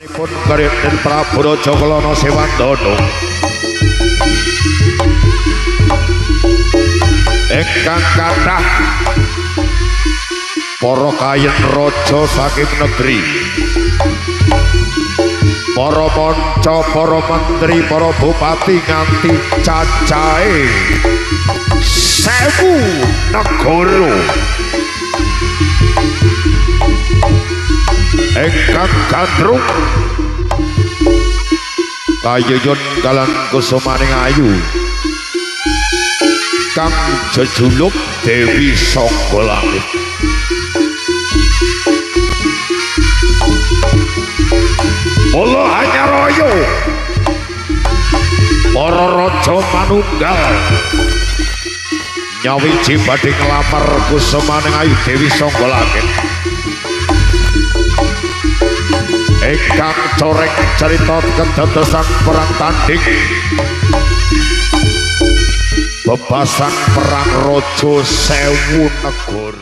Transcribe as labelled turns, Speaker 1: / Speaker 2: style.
Speaker 1: Pun Raden Prabu Raja Kelana Sewandana ingkang kathah para kayen raja saking negeri, para manca, para menteri, para bupati nganti cacahe 1000 negara ingkang gandrung kayuyun kalan kusumaning ayu kang jejuluk Dewi Sangga Langit. Mula hanyaraya para raja manunggal nyawiji badhe nglamar kusumaning ayu Dewi Sangga Langit ingkang coreng carita kedadosan perang tanding bebasan perang raja 1000 negara.